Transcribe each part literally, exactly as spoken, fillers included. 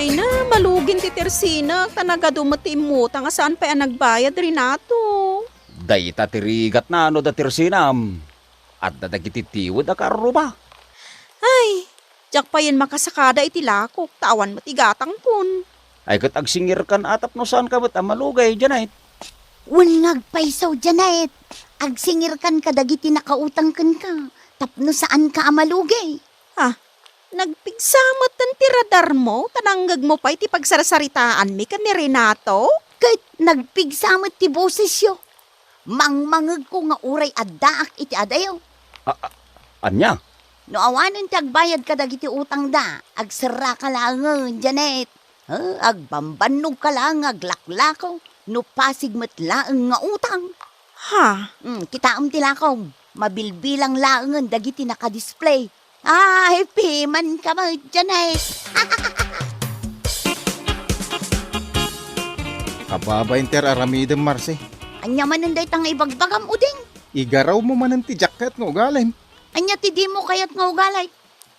Ay na, malugin ti tersinak, ta nagadu met ti immutang a saan pay a nagbayad, Renato. Dayta ti rigatna no da tersinam. Adda dagiti tiwed a kaarruba. Ay, diak payen makasakada iti lakok, ta awan met igatangkon. Ay ket agsingirkan a tapno saanka met a malugay, Janet. Wen nga agpayso, Janet. Agsingirkan kadagiti nakautang kenka, tapno saanka a malugay. Ha? Nagpigsa metten ti radarmo, ta nangngegmo pay ti pagsarsaritaanmi ken ni Renato? Ket nagpigsa met ti bosesyo. Mangmangegko nga uray addaak iti adayo. A-, a-, ania? No awanen ti agbayad kadagiti utangda, agserraka laengen, Janet. Eh, agbambannogka laeng nga aglaklako, no pasig met laeng nga utang. Ha? Hmm, kitaem ti lakom. Mabilbilang laengen dagiti nakadisplay. Ay, pimanka met, Janet. Kababain ti ar-aramidem, Marse. Ania manen dayta nga ibagbagam, Uding? Igarawmo manen ti diak kayat nga ugalim. Ania ti dimo kayat nga ugalim?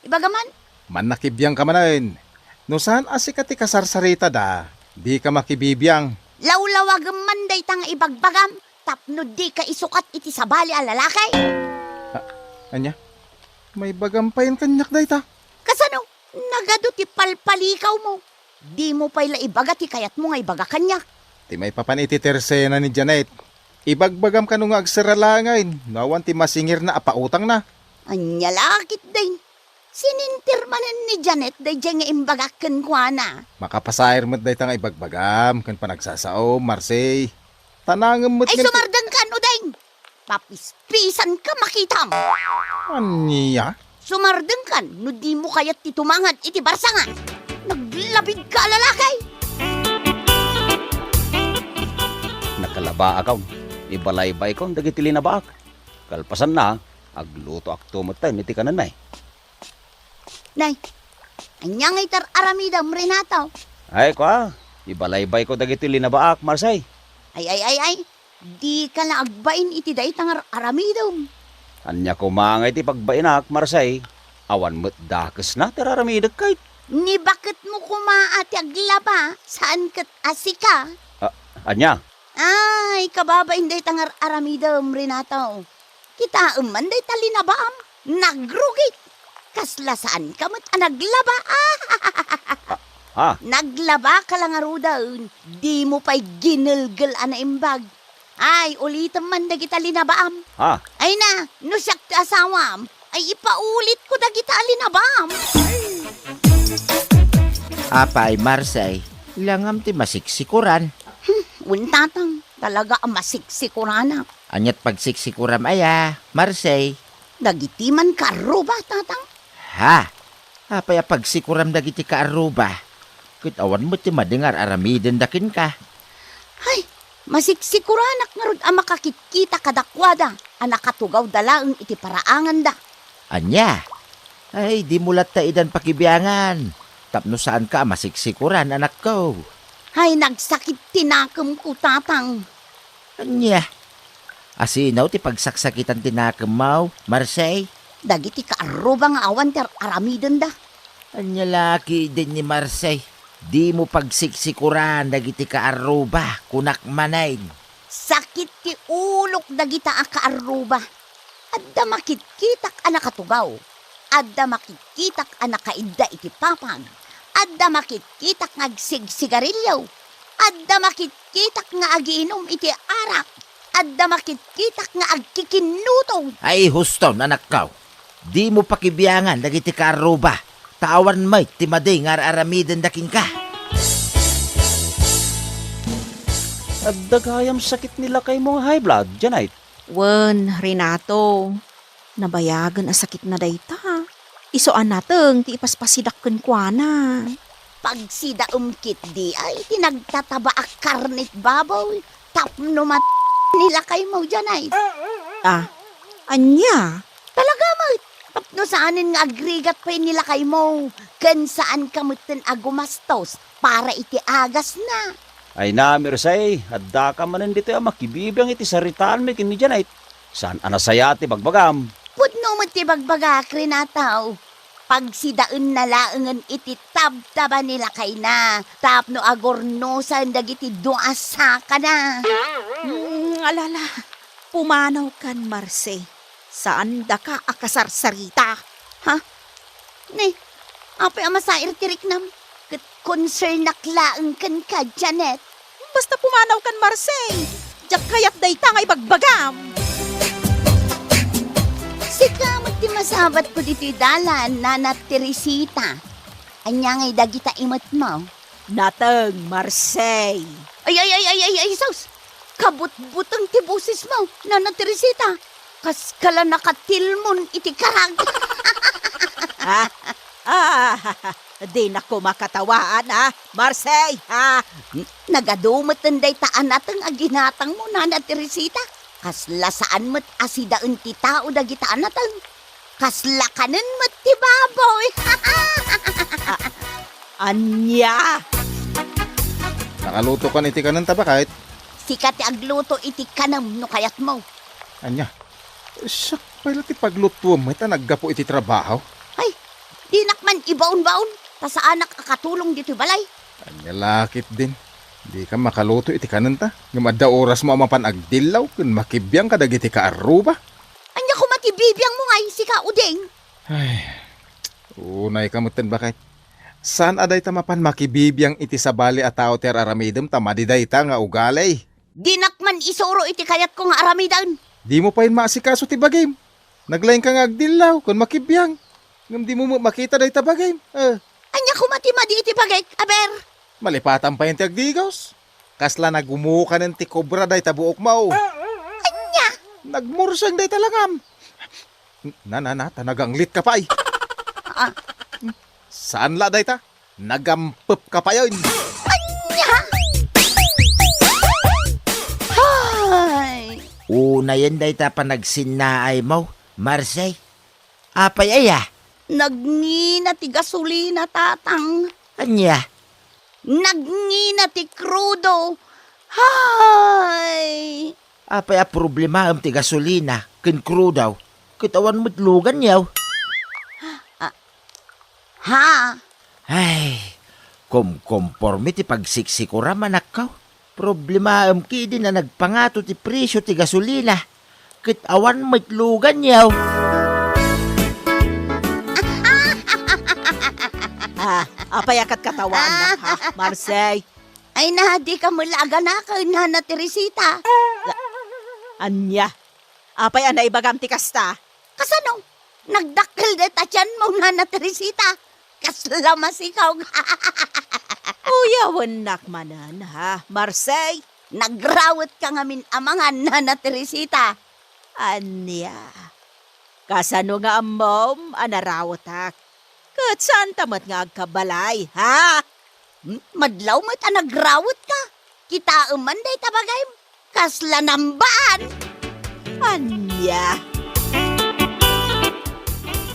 Ibagam man. Mannakibiangka manen. No saan a sika ti kasarsaritada, dika makibibiang. Lawlawagem man dayta nga ibagbagam tapno dika isukat iti sabali a lalaki. A-, ania? Maibagam payen kaniak dayta? Kasano? Nagadu ti palpalikawmo. Dimo pay la ibaga ti kayatmo nga ibaga kaniak. Ti maipapan iti tersena ni Janet, ibagbagam kano nga agserra laengen no awan ti masingirna a pautangna. Ania la ketdin? Sininter manen ni Janet daydiay nga imbagak kenkuana. Makapasair met dayta nga ibagbagam ken panagsasaom, Marse. Ta nangem met. Ay, ngem sumardengkan, Uding! Papispisanka, makitam! Ania? Sumardengkan no dimo kayat ti tumangad iti barsangan. Naglabidka a lalaki! Nakalabaakon. Ibalaybaykon dagiti linabaak. Kalpasanna, aglutoakto metten iti kanenmi. Nay, ania ngay ti ar-aramidem, Renato? Ay, kua, ibalaybayko dagiti linabaak, Marse. Ay, ay, ay, ay, dika la agbain iti dayta nga ar-aramidem. Ania koma ngay ti pagbainak, Marse? Awan met dakesna ti ar-aramidek, ket. Ni baketmo koma a ti aglaba, saan ket a sika? A-, ania? Ay, kababain dayta nga ar-aramidem, Renato. Kitaem man dayta linabaam, nagrugit. Kasla saanka met a naglaba. Ah, ha? Naglabaka la ngaruden, dimo pay ginelgel a naimbag. Ay, ulitem man dagita linabaam. Ha? Ay na, no siak ti asawam, ay ipaulitko dagita linabaam. Apay, Marse, langam ti masiksikuran. Hmm, wen, tatang, talaga a masiksikuran. Aniat pagsiksikuram aya, Marse? Dagiti man kaarruba, tatang. Ha? Apay a pagsikuram dagiti kaarruba? Ket awan met ti madi nga ar-aramidenda kenka. Hay, masiksikoranak ngarud a makakitkita kadakuada a nakatugawda laeng iti paraanganda. Ania? Ay, dimo latta idan pakibiangan, tapno saanka a masiksikuran, anakko. Hay, nagsakit ti nakemko, tatang. Ania? Asino ti pagsaksakitan ti nakemmo, Marse? Dagiti kaarruba nga awan ti ar-aramidenda. Ania la ketdin ni Marse? Dimo pagsiksikuran dagiti kaarruba, kunak manen. Sakit ti ulok dagita a kaarruba. Adda makitkitak a nakatugaw. Adda makitkitak a nakaidda iti papag. Adda makitkitak nga agsigsigarilio. Adda makitkitak nga agiinum iti arak. Adda makitkitak nga agkikinnutog. Ay, huston, anakko. Dimo pakibiangan dagiti kaarruba, ta awan met ti madi nga ar-aramidenda kenka. Adda gayam sakit ni lakaymo nga high blood, Janet? Wen, Renato, nabayagen a sakitna dayta. Isu a nateng ti ipaspasidak kenkuana. Pagsidaem ketdi ay ti nagtataba a karnet baboy tapno mat-, ni lakaymo, Janet. Ah, ania? Talaga met, tapno saanen nga agrigat pay ni lakaymo, ken saanka metten a gumastos para iti agasna. Ay na, Marse, addaka manen ditoy a makibibiang iti saritaanmi ken ni Janet. Saan a nasayaat ti bagbagam? Pudno met ti bagbagak, Renato. Pagsidaenna laengen iti Abtaban ni lakayna tapno agurnosan dagiti dua a sakana. Mm, alala, pumanawkan, Marse. Saandaka a kasarsarita. Ha? Ni, apay a masair ti riknam? Ket concernak laeng kenka, Janet. Basta pumanawkan, Marse. Diak kayat dayta nga ibagbagam. Sika met ti masabatko ditoy dalan, Nana Teresita. Ania ngay dagita imetmo? Nateng, Marse. Ay, ay, ay, ay, ay, ay, sus! Kabutbuteng ti bosesmo, Nana Teresita. Kaskala nakatilmon iti karag. Ah, ah, dinak koma katawaan, ah, Marse, ah. N-, nagadu met dayta a nateng a ginatangmo, Nana Teresita. Kasla saan met a sidaen ti tao dagita a nateng. Kasla kanen met ti baboy. Ania? Nakalutokan iti kanenta, baket? Sika ti agluto iti kanem no kayatmo. Ania? Siak pay la ti paglutuem met a naggapu iti trabaho. Ay, dinak man ibaon-baon, ta saanak a katulong ditoy balay. Ania la ketdin? Dika makaluto iti kanenta, ngem adda orasmo a mapan agdillaw ken makibiang kadagiti kaarruba. Ania koma ti bibiangmo ngay, sika, Uding? Ay, unayka metten, baket. Saan a dayta mapan makibibiang iti sabali a tao ti ar-aramidem ta madi dayta nga ugali. Dinak man isuro iti kayatko nga aramiden. Dimo pay maasikaso ti bagim. Naglaingka nga agdillaw ken makibiang. Ngem dimo met makita dayta bagim. Eh. Ania koma ti madi iti bagik, aber? Malipatan pay ti agdigos. Kasla nagumukanen ti kobra dayta buokmo. Ania? Nagmurseng dayta langam. Na, na, na, ta naganglitka pay. Ah. Saan la dayta? Nagampepka payen. Ania? Hay! Unayen dayta panagsinnaaymo, Marse. Apay aya? Nagngina ti gasolina, Tatang. Ania? Nagngina ti krudo. Hay! Apay a problemaem ti gasolina ken krudo ket awan met luganyo? Ah, ha? Ay, kumkomporme ti pagsiksikuram, anakko. Problemaem ketdin a nagpangato ti presio ti gasolina ket awan met luganyo. Ah, apay a katkatawaannak, ha, Marse? Ay na, dika met la aganaken, Nana Teresita. Ania? Apay a naibagam ti kasta? Kasano? Nagdakkel dayta tianmo, Nana Teresita. Kasla masikaw. Uyawennak manen, ha, Marse? Nagrawetka ngamin a mangan, Nana Teresita. Ania? Kasano nga ammom a narawetak? Ket saanta met nga agkabalay, ha? Hmm? Madlaw met a nagrawetka. Kitaem man dayta bagim. Kasla nambaan. Ania?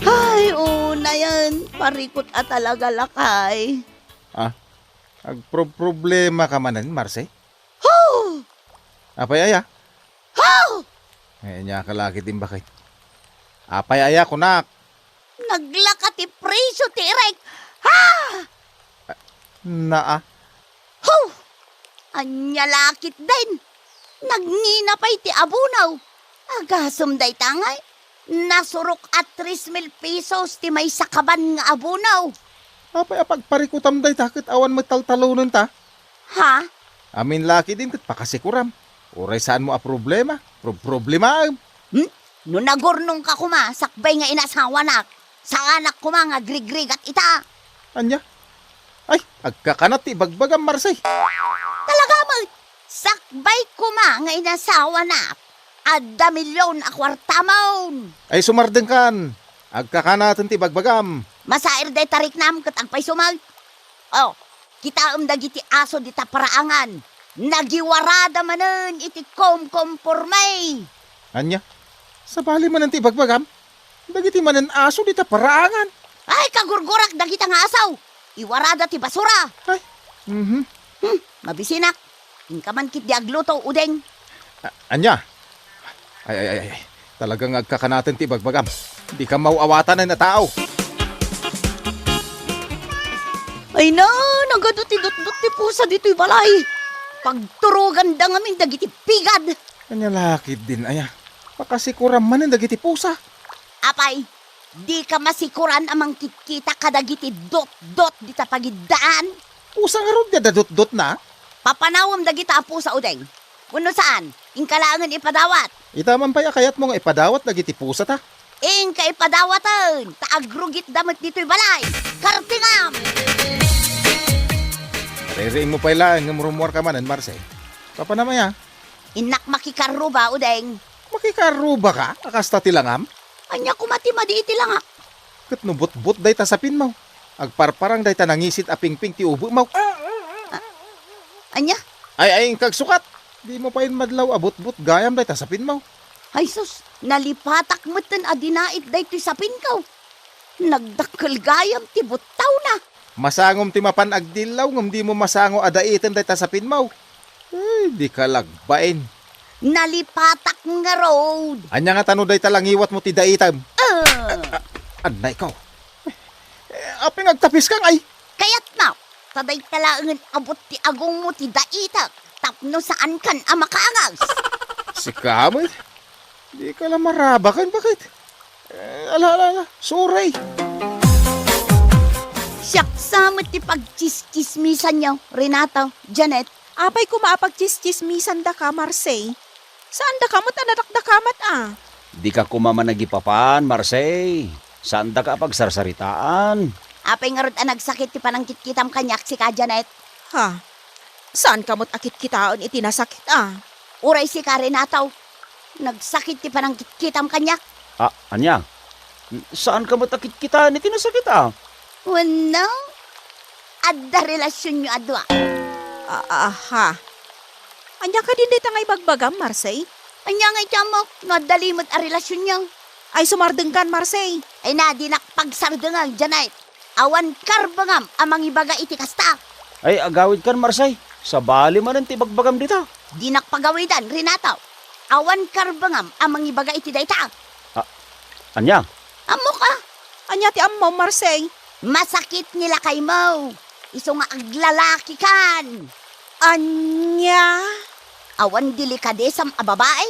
Ay, unayen, parikut a talaga, lakay. Ah, agproproblema ka manen, Marse? Ho! Apay aya? Ho! Ay, ania ka la ketdin, baket? Apay aya, kunak? Naglaka ti presio ti irek. Ha! Naa. Ho! Ania la ketdin? Nagngina pay ti abono. Agasem dayta ngay. Nasurok a tres mil pesos ti maysa kaban nga abono. Apay a pagparikutam dayta ket awan met taltalonenta? Ha? Amin la ketdin ket pakasikuram. Uray saanmo a problema, pro-, problemaem. Hmm? No nagurnongka koma sakbay nga inasawanak, saanak koma nga agrigrigat ita. Ania? Ay, agkakanat ti ibagbagam, Marse. Talaga met, sakbay koma nga inasawanak, adda milyon a kuartamon. Ay, sumardengkan. Agkakanaten ti ibagbagam. Masair dayta riknam ket agpayso met. Oh, kitaem dagiti aso dita paraangan. Nagiwarada manen iti komkomporme. Ania? Sabali manen ti ibagbagam? Dagiti manen aso dita paraangan. Ay, kagurgurak dagita nga aso. Iwarada ti basura. Ay, mhm. Hmm, mabisinak. Inka man ketdi agluto, Udeng. A-, ania? Ay, ay, ay, ay. Talaga nga agkakanaten ti ibagbagam. Dika maw-awatanen a tao. Ay na, nagadu ti dutdot ti pusa ditoy balay. Pagturoganda ngamin dagiti pigad. Ania la ketdin aya? Pakasikuram manen dagiti pusa. Apay, dika masikuran a mangkitkita kadagiti dutdot dita pagiddaan? Pusa ngarud ti adda dutdotna? Papanawem dagita a pusa, Udeng. Wenno saan, inka laengen ipadawat. Ita man pay a kayatmo nga ipadawat dagiti pusata? Inka ipadawaten, ta agrugitda met ditoy balay. Kartingam! Ririingmo pay laeng ngem rummuarka manen, Marse. Papanam aya? Innak makikarruba, Udeng. Makikarrubaka a kasta ti langam? Ania koma ti madi iti langak? Ket no butbot dayta sapinmo, agparparang dayta nangisit a pingping ti ubemo. Ah, ania? Ay, ay, inka agsukat. Dimo pay madlaw a butbot gayam dayta sapinmo. Ay sus, nalipatak metten a dinait daytoy sapinko. Nagdakkel gayam ti buttawna. Masangom ti mapan agdillaw ngem dimo masango a daiten dayta sapinmo. Ay, dika lagbain. Nalipatak ngarud. Ania ngata no dayta la ngiwatmo ti daitem? Ah! Annay ko. Eh, apay nga agtapiska ngay? Kayatna, ta dayta laengen abut ti agongmo ti daitek tapno saankan a makaangas. Sika met? Dika la marabaken, bakit? Eh, ala, ala, ala. Sorry. Siak sa met ti pagtsistsismisanyo, Renato, Janet. Apay koma a pagtsistsismisandaka, Marse? Saandaka met a nadakdakamat a. Dika koma managipapan, Marse. Saandaka a pagsarsaritaan. Apay ngarud a nagsakit ti panangkitkitam kaniak, sika, Janet? Ha? Saanka met a kitkitaen iti nasakit a. Uray sika, Renato. Nagsakit ti panangkitkitam kaniak. Ah, ania? Saanka met a kitkitaen iti nasakit a. Wenno? Adda relasionyo a dua. A-, aha. Ania kadin dayta nga ibagbagam, Marse? Ania nga iti ammok no adda limed a relasionyo? Ay, sumardengkan, Marse. Ay na, dinak pagsardengeng, Janet. Awan karbengam a mangibaga iti kasta. Ay, agawidkan, Marse. Sabali manen ti ibagbagam dita. Dinak pagawidan, Renato. Awan karbengam a mangibaga iti dayta. Ah, ania? Ammok a. Ania ti ammom, Marse? Masakit ni lakaymo. Isu nga aglalakikan. Ania? Awan delikadesam a babai?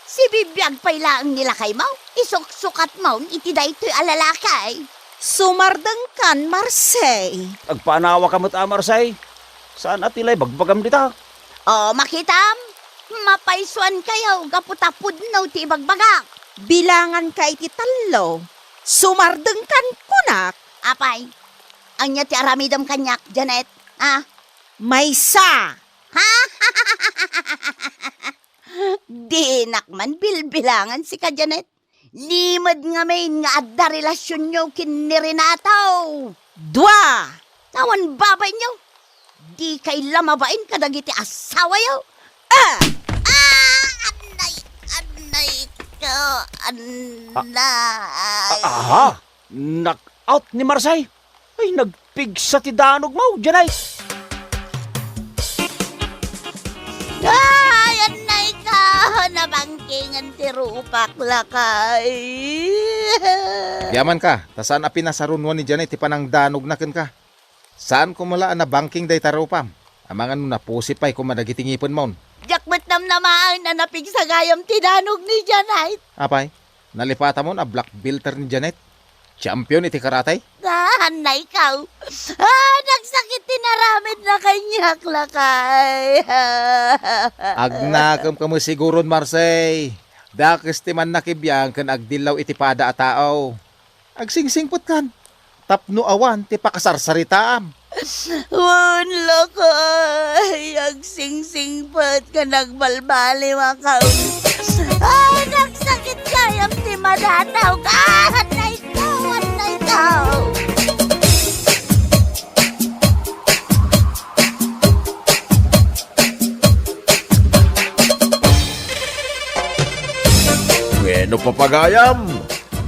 Sibibiag pay laeng ni lakaymo, isuksukatmo iti daytoy a lalaki. Sumardengkan, Marse. Agpaanawaka met a, Marse. Saan a ti la ibagbagam dita. O, makitam? Mapaysuankayo gapu ta pudno ti ibagbagak. Bilanganka iti tallo. Sumardengkan, kunak. Apay, ania ti aramidem kaniak, Janet? Ah? Maysa. Dinak man bilbilangan sika, Janet. Limed ngamin nga adda relasionyo ken ni Renato. Dua. Awan babainyo. Dikay la mabain kadagiti asawayo. Ah! Ah! Annay, annay ko, anna. Ah, aha? Knock out ni Marse. Ay, nagpigsa ti danogmo, Janet. Ay, annay ka! Nabangkingen ti rupak, lakay. Agyamanka, ta saan a pinasarunua ni Janet ti panangdanogna kenka. Saan koma la a nabangking dayta rupam. Amangan no napusi pay koma dagiti ngipenmon. Diak met namnamaen a napigsa gayam ti danog ni Janet. Apay, nalipatamon a black belter ni Janet? Champion iti karate? Ah, annay ka. Ah, nagsakit ti naramidna kaniak, lakay. Agnakem kamo siguron, Marse. Dakes ti mannakibiang ken agdillaw iti pada a tao. Agsingsingpetkan tapno awan ti pakasarsaritaam. Wen, lakay, agsingsingpet ken agbalbaliwak. Ay, nagsakit gayam ti madadaw. Ah, annay ko, annay ko. Wenno, papagayam,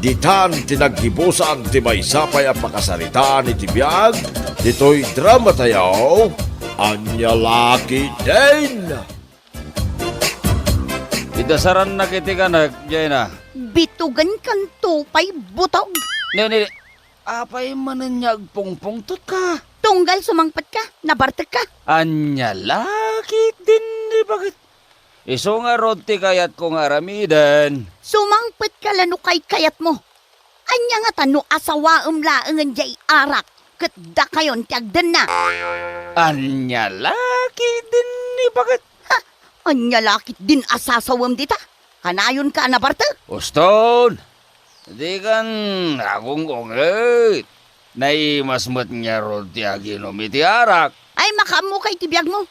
ditan ti naggibusan ti maysa pay a pakasaritaan iti biag ditoy dramatayo, Ania La Ketdin. Idasarannak iti kanek, Janet. Bitugenkanto pay butog. Ne, ne, apay manen nga agpungpungtotka? Tunggal sumangpetka, nabartekka. Ania la ketdin ni baket? Isu ngarud ti kayatko nga aramiden. Sumangpetka la no kaykayatmo. Ania ngata no asawaem laengen diay arak ket dakayon ti agdenna? Ania la ketdin ni baket? Ha? Ania la ketdin a sasawem dita? Kanayonka a nabartek? Uston! Dikan agung-unget. Naimas met ngarud ti aginom iti arak. Ay, makaammoka iti biagmo.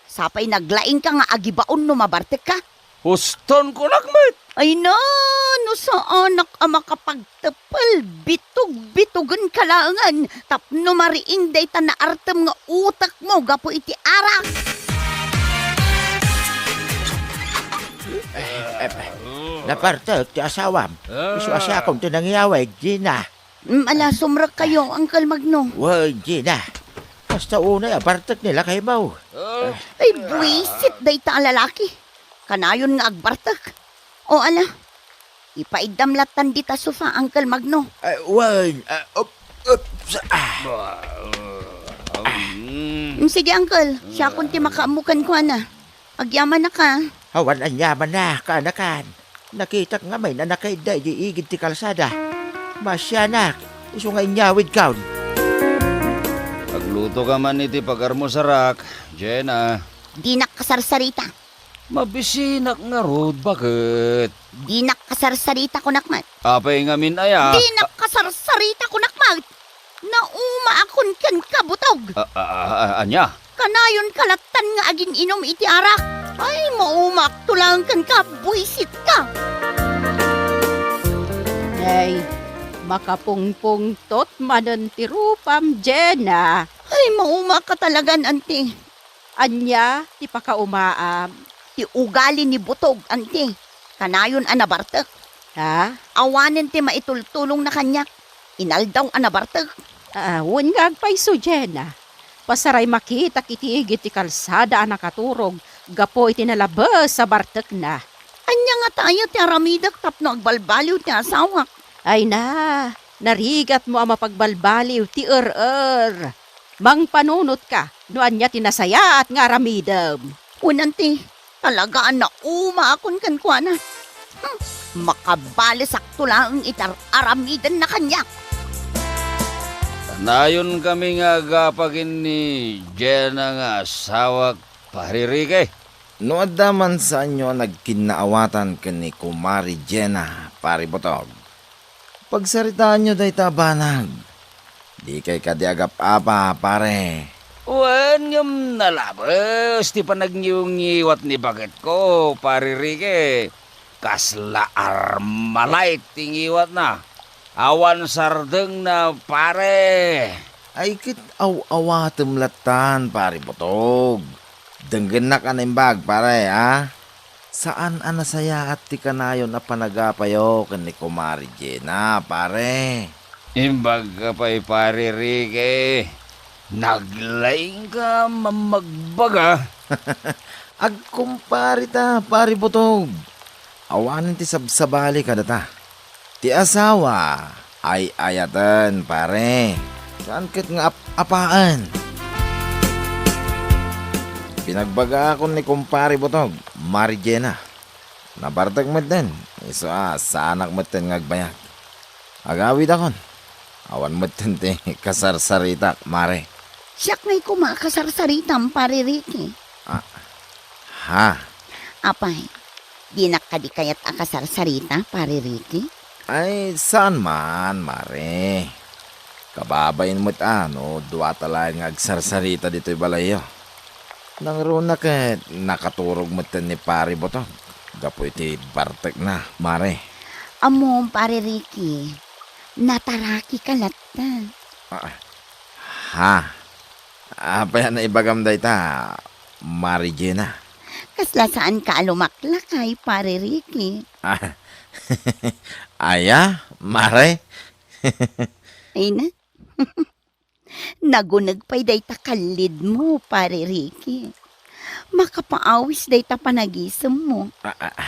Sapay naglaingka nga agibaon no mabartekka. Uston kunak met! Ay na, no saanak a makapagtepel, bitog-bitogenka laengen tapno mariing dayta naartem nga utekmo gapu iti arak. Eh, eh, nabartek ti asawam. Isu a siakon ti nangyawid, Gina. Mm, ala, sumrekkayo, Uncle Magno. Wen, Gina. Kasta unay a bartek ni lakaymo. Ay, buisit dayta a lalaki. Kanayon nga agbartek. O, ala, ipaiddam lattan dita sofa, Uncle Magno. Ay, wen, ah, up, up, sa, ah. Mm, sige, Uncle. Siakon ti makaammo kenkuana. Agyamanak a. Awan aniamanna, kaanakan. Nakitak ngamin a nakaidda idiay igid ti kalsada. Maasianak, isu nga inyawidkon. Aglutoka man iti pagarmusarak, Jenna. Dinak kasarsarita. Mabisinak ngarud, baket? Dinak kasarsarita, kunak met. Apay ngamin aya? Dinak kasarsarita, kunak met. Naumaakon kenka, butog. A, a, a, a, ania? Kanayonka lattan nga agin-inom iti arak. Ay, maumaakto laeng kenka, buisitka. Ay, makapungpungtot manen ti rupam, Jenna. Ay, maumaakka talagan, anti. Ania ti pakaumaam? Ti ugali ni butog, anti. Kanayon a nabartek. Ha? Awanen ti maitultulongna kaniak. Inaldaw a nabartek. Ah, wen nga agpayso, Jenna. Pasaray makitak iti igid ti kalsada a nakaturog gapu iti nalabes a bartekna. Ania ngata aya ti aramidek tapno agbalbaliw ti asawak? Ay na, narigatmo a mapagbalbaliw ti er-er. Mangpanunotka no ania ti nasayaat nga aramidem. Wen, anti, talaga a naumaakon kenkuana. Hmm, makabalesakto laeng iti ar-, aramidenna kaniak. Kanayonkami nga agapa ken ni Jenna nga asawak, Pare Ricky. No adda man saanyo a nagkinnaawatan ken ni Kumare Jenna, Pare Butog, pagsaritaanyo dayta a banag. Dikay kadi agap-apa, pare. Wen, ngem nalabes ti panagngiwngiwat ni baketko, Pare Ricky. Kasla Armalite ti ngiwatna. Awan sardengna, pare. Ay, ket aw-awatem lattan, Pare Butog. Denggennak a naimbag, pare, a? Saan a nasayaat ti kanayon a panagapayo ken ni Kumare Jenna, pare. Imbagka pay, Pare Ricky. Naglaingka a mammagbaga. Agkumpare ta, Pare Butog. Awanen ti sabsabali kadata. Ti asawa, ay-ayaten, pare. Saan ket nga ap-apaen. Pinagbagaakon ni Kumpare Butog, Mari Jenna. Nabartek metten, isu a saanak metten nga agbayag. Agawidakon. Awan metten ti kasarsaritak, Mare. Siak ngay koma a kasarsaritam, Pare Ricky. Ah, ha? Apay, dinak kadi kayat a kasarsarita, Pare Ricky? Ay, saan man, Mare. Kababain met a no dua ta laeng nga agsarsarita ditoy balayyo. Nangruna ket nakaturog metten ni Pare Butog gapu iti bartekna, Mare. Ammom, Pare Ricky, natarakika latta. Ah, ha? Apay a naibagam dayta, Mare Jenna? Kasla saanka a lumaklakay, Pare Ricky. Ah, aya, Mare? Ay na. Naguneg pay dayta kallidmo, Pare Ricky. Makapaawis dayta panagisemmo. A-, a-,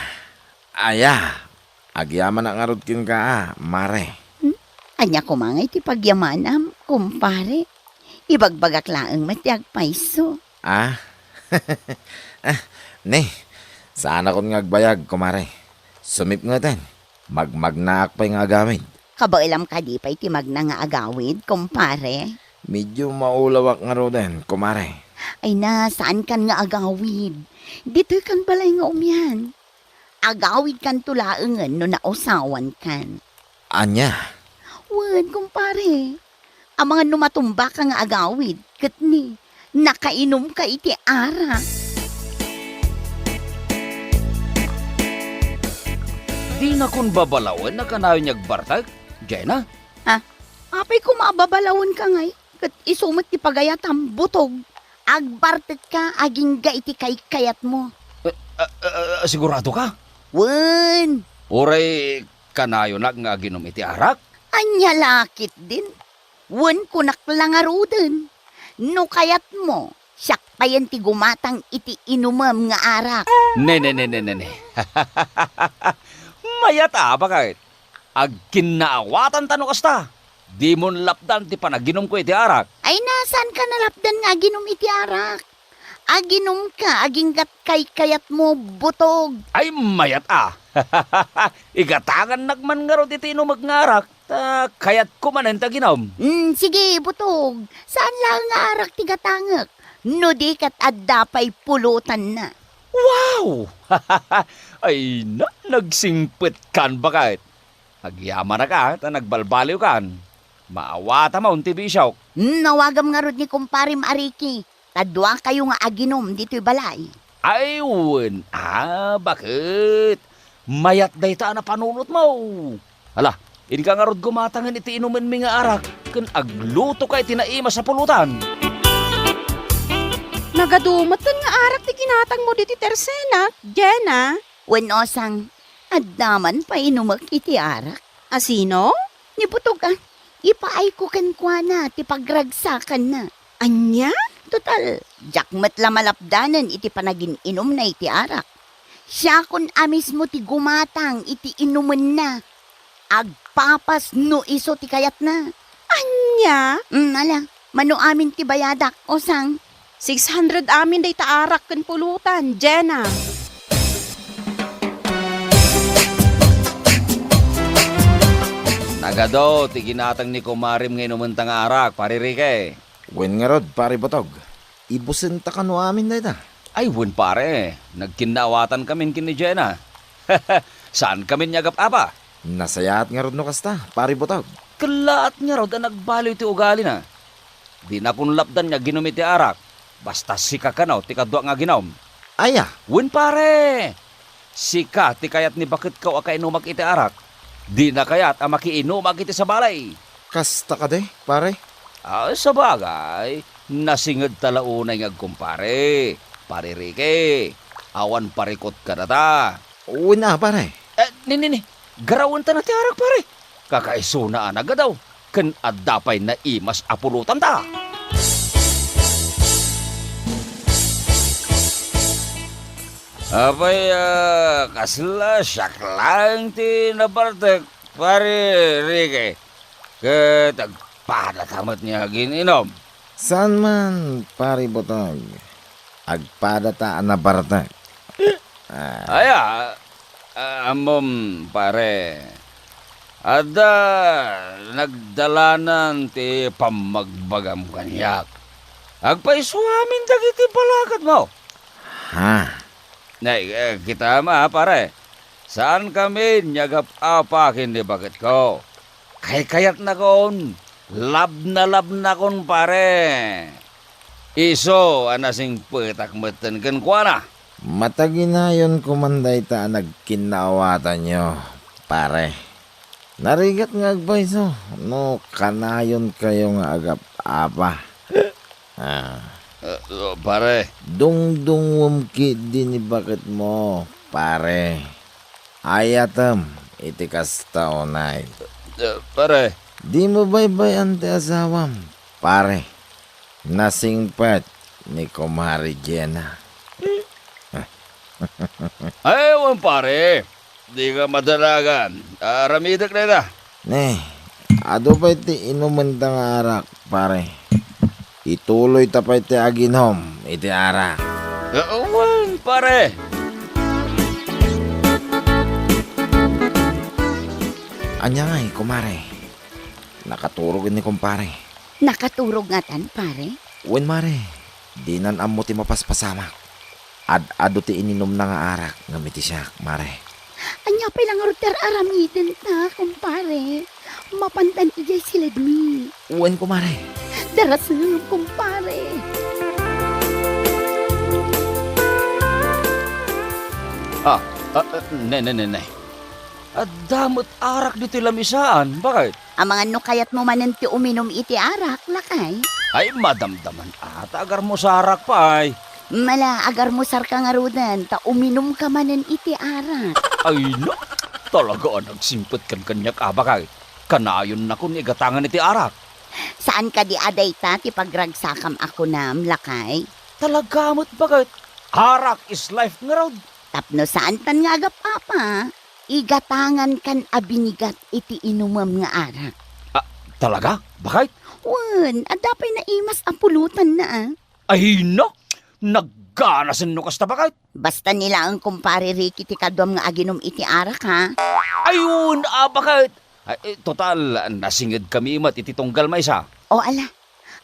aya, agyamanak ngarud kenka, a, Mare. Hmm? Ania koma ngay ti pagyamanam, kumpare? Ibagbagak laeng met ti agpayso. Ah? Ah, ne, saanakon nga agbayag, kumare. Sumipngeten, magmagnaak pay nga agawid. Kabaelam kadi pay ti magna nga agawid, kumpare? Medyo maulawak ngaruden, kumare. Ay na, saankan nga agawid. Ditoykan balay nga umian. Agawidkanto laengen no nausawankan. Ania? Wen, kumpare. Amangan no matumbaka nga agawid, ket ni, nakainumka iti arak. Dinakon babalawen a kanayon nga agbartek, Jenna? Ha? Apay koma a babalawenka ngay, ket isu met ti pagayatam, butog. Agbartekka agingga iti kaykayatmo. Eh, ah, ah, ah, sigurado ka? Wen. Uray kanayonak nga aginum iti arak? Ania la ketdin? Wen, kunak la ngaruden. No kayatmo, siak payen ti gumatang iti inumem nga arak. Ne, ne, ne, ne, ne, ne. Mayat a, baket. Agkinnaawatan ta no kasta. Dimon lapdan ti panaginumko iti arak. Ay, na, saanka nalapdan nga aginum iti arak? Aginumka aginggat kaykayatmo, butog. Ay, mayat a. Igatangannak man ngarud iti inumek nga arak, ta kayatko manen ti aginum. Mm, sige, butog. Saan laeng nga arak ti gatangek? No di ket adda pay pulotanna. Wow! Ay na, nagsingpetkan, baket. Agyamanak a, ta nagbalbaliwkan. Maawatam ti bisiok. Mm, awagam ngarud ni kumparem a Ricky. Ta duakayo nga aginum ditoy balay. Ay, wen a, baket. Mayat dayta a napanunotmo. Hala, inka ngarud gumatangen iti inumenmi nga arak, ken aglutoka iti naimas a pulotan. Nagadu metten nga arak ti ginatangmo ditoy tersenak, Jenna. Wen, Osang, adda man painumek iti arak. A sino? Ni butog a, ipaayko kenkuana ti pagragsakanna. Ania? Total, diak met la malapdanen iti panagin-inumna iti arak. Siakon a mismo ti gumatang iti inumenna. Agpapas no isu ti kayatna. Ania? Mm, ala, mano amin ti bayadak, Osang? Six hundred amin dayta arak ken pulutan, Jenna. Nagadu ti ginatang ni kumarem nga inumenta nga arak, Pare Ricky. Wen ngarud, Pare Butog. Ibusenta kano amin dayta? Ay, wen, pare. Nagkinnaawatan kamin ken ni Jenna. Saan kamin nga agap-apa? Nasayaat ngarud no kasta, Pare Butog. Kellaat ngarud a nagbaliw ti ugalina. Dinakon lapdan nga aginum iti arak, basta sika kano ti kaduak nga aginum. Aya? Wen, pare! Sika ti kayat ni baketko a kainumak iti arak. Dina kayat a makiinumak iti sabali. Kasta kadi, pare? Ah, sabagay, nasingedta la unay nga agkumpare. Pare Ricky, awan parikut kadata. Wen a, pare. Eh, ni, ni, ni, garawentana ti arak, pare. Kakaisuna a nagadu, ken adda pay naimas a pulotanta. Apay, ah, kasla siak laeng ti nabartek, Pare Ricky, ket agpadata met nga agin-inum. Saan man, Pare Butog. Agpadata a nabartek. Ah. Aya, ah, ammom, pare. Adda nagdalanan ti pammagbagam kaniak. Agpayso amin dagiti balakatmo. Ha? Nay, eh, kitam a, pare. Saan kamin nga agap-apa ken ni baketko. Kaykayatnakon, labnalabnakon, pare. Isu a nasingpetak metten kenkuana. Mataginayonko man dayta a nagkinnaawatanyo, pare. Narigat nga agpayso no kanayonkayo nga agap-apa. Ah. Eh, pare. Dungdungwem ketdi ni baketmo, pare. Ayatem iti kasta unay. Eh, pare. Dimo baybay-an ti asawam, pare. Nasingpet ni Kumare Jenna. Ay, wen, pare. Dika madanagan. Aramidek dayta. Ne, adu pay ti inumenta nga arak, pare. ituloyta pay ti aginum iti arak. Ah, wen, pare. Ania ngay, kumare? Nakaturog ni kumpare. Nakaturog ngatan, pare? Wen, mare. Dinan ammo ti mapaspasamak. Ad-adu ti ininumna nga arak ngem iti siak, mare. Ania pay la ngarud ti ar-aramidenta, kumpare? Mapantan idiay siledmi. Wen, kumare. Darasem, kumpare. Ah, ah, ah, ne, ne, ne, ne. Adda met arak ditoy lamisaan, baket? Amangan no kayatmo manen ti uminum iti arak, lakay? Ay, madamdaman a, ta agarmusarak pay. Mala, agarmusarka ngaruden, ta uminumka manen iti arak. Ay, no, talaga a nagsingpet kan kaniak a, baket. Kanayonnakon igatangan iti arak. Saan kadi a dayta ti pagragsakam a kunam, lakay? Talaga met, baket. Arak is life ngarud. Tapno saantan nga agap-apa, igatangankan a binigat iti inumem nga arak. Ah, talaga? Baket? Wen, adda pay naimas a pulutanna, a. Ay, no! Nagganasen no kasta, baket. Basta ni laeng kumpare Ricky ti kaduam nga aginum iti arak, ha? Ay, wen, a, baket. Ay, eh, total, nasingedkami met iti tunggal maysa. O, ala,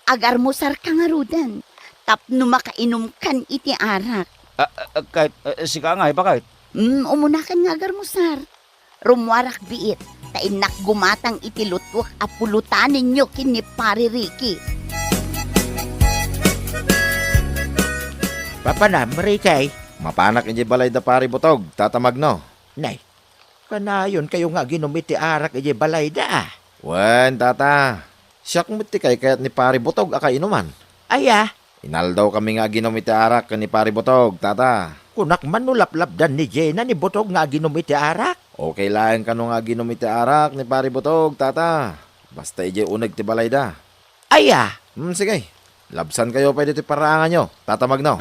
agarmusarka ngaruden tapno makainumkan iti arak. Ah, ah, ah, ket, ah, sika ngay, baket? Mm, umunakan nga agarmusar. Rummuarak biit, ta innak gumatang iti lutwek a pulutanenyo ken ni Pare Ricky. Papanam, Ricky? Mapanak idiay balay da Pare Butog, Tata Magno. Nay, kanayonkayo nga aginum iti arak idiay balayda, a? Wen, Tata. Siak met ti kaykayat ni Pare Butog a kainuman. Aya? Inaldawkami nga aginum iti arak ken ni Pare Butog, Tata. Kunak man no laplapdan ni Jena ni Butog nga aginum iti arak? Okay laeng kano nga aginum iti arak ni Pare Butog, Tata. Basta idiay uneg ti balayda. Aya? Hmm, sige. Labsankayo pay ditoy paraanganyo, Tata Magno.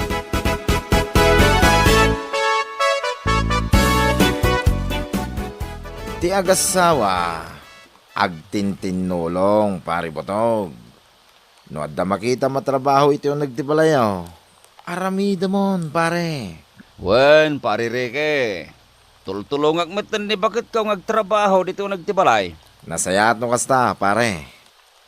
Ti agassawa, agtintinnulong, Pare Butog. No adda makitam a trabaho iti uneg ti balayyo, aramidemon, pare. Wen, Pare Ricky. Tultulongak metten ni baketko nga agtrabaho ditoy uneg ti balay. Nasayaat no kasta, pare.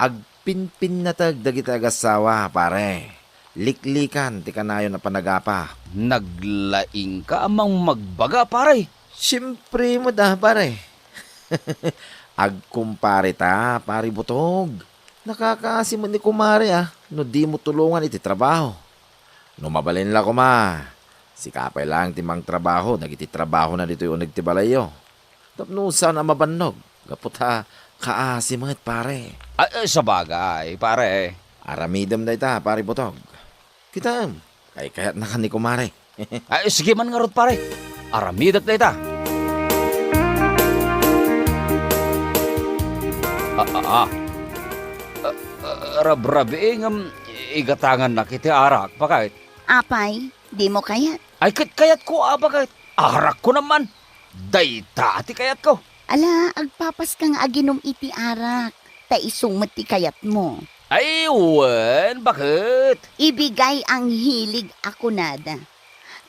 Agpinpinnateg dagiti agassawa, pare. Liklikan ti kanayon a panagapa. Naglaingka a mangmagbaga, pare. Siempre met a, pare. Agkumpare ta, Pare Butog. Nakakaasi met ni kumare a, no dimo tulongan iti trabaho. No mabalin la koma, sika pay laeng ti mangtrabaho dagiti trabahona ditoy uneg ti balayyo. Tapno saan a mabannog, gapu ta kaasi met, pare. Ay, ay, sabagay, pare. Aramidem dayta, Pare Butog. Kitaem, kaykayatnaka ni kumare. Ay, sige man ngarud, pare. Aramidek dayta. Ah, ah, ah. Ah, ah, rabrabii ngem igatangannak iti arak, baket. Apay, dimo kayat? Ay, ket kayatko a, baket. Arakko naman. Dayta ti kayatko. Ala, agpapaska nga aginum iti arak, ta isu met ti kayatmo. Ay, wen, baket? Ibigay ang hilig a kunada.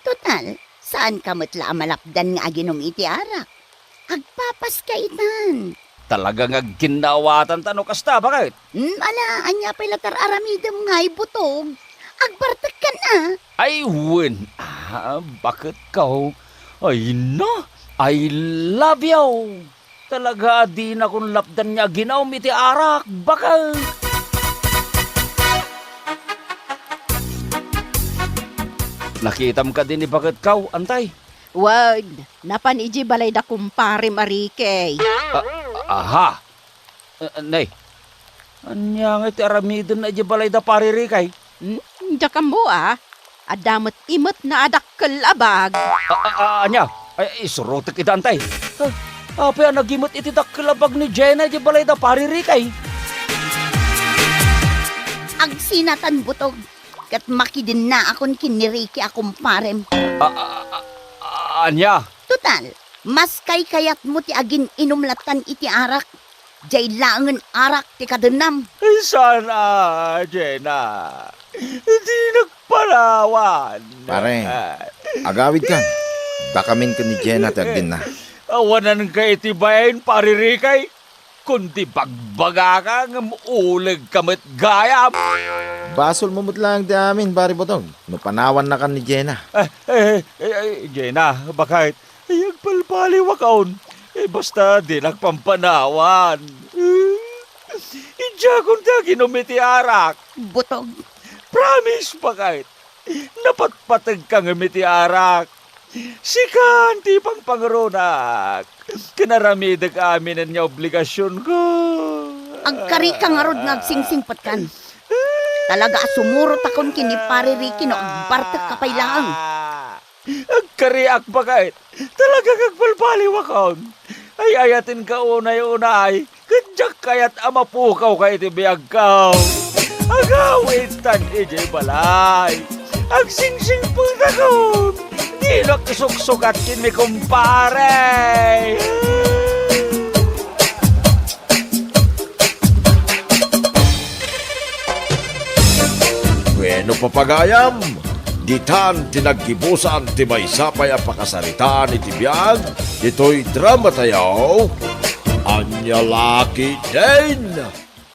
Total, saanka met la a malapdan nga aginum iti arak. Agpapaska itan. Talaga nga agginnaawatan ta no kasta, baket? Hmm, ala, ania pay la ti ar-aramidem ngay, Butog? Agbartekkan a. Ay, wen. Ah, baketko? Ay, na. I love you. Talaga a dinakon lapdan nga aginum iti arak, baket. Nakitam kadi ni baketko, antay? Wen, napan idiay balay da kumparem a Ricky. Ah, aha. Eh, nay, ania ngay ti aramidenna idiay balay da Pare Ricky? Hmm, diak ammo a. Adda met imetna a dakkel a bag. Ah, ah, ah, ania? Ay, isurotek ida, antay. Ah, apay a nagimet iti dakkel a bag ni Jena idiay balay da Pare Ricky? Agsinatan, Butog, ket makidennaakon ken ni Ricky a kumparem. Ah, ah, ah, ah, ania? Total, mas kaykayatmo ti agin-inum lattan iti arak. Diay laengen arak ti kadennam. Saan a, Jena. Dinak panawan. Pare, agawidkan. Dakamin ken ni Jena ti agdinna. Awananka iti bain, Pare Rikay. Kundi bagbagaka ngem ulegka met gayam. Basolmo met laeng ti amin, Pare Butog, no panawannakan ni Jena. Eh, eh, eh, eh, Jena, bakit? Ay, agbalbaliwakon. Eh, basta dinak pampanawan. Idiakon ti aginom iti arak. Butog. Promise, bakit? Napatpategka ngem iti arak. Sikan ti pangpanguronak. Ken aramidek aminen nga obligasionko. Agkarika ngarud nga agsingsingpetkan. Talaga a sumurotakon ken ni Pare Ricky no agbartekka pay laeng. Agkariak, bakit? Talaga nga agbalbaliwakon. Ay-ayatenka unay-unay. Ket diak kayat a mapukawka iti biagko. Agawidtan idiay balay. Agsingsingpetakon. Dinak isuksukat ken ni kumpare. Bueno, papagayam, ditan ti naggibusan ti maysa pay a pakasaritaan iti biag ditoy dramatayo. Ania la ketdin?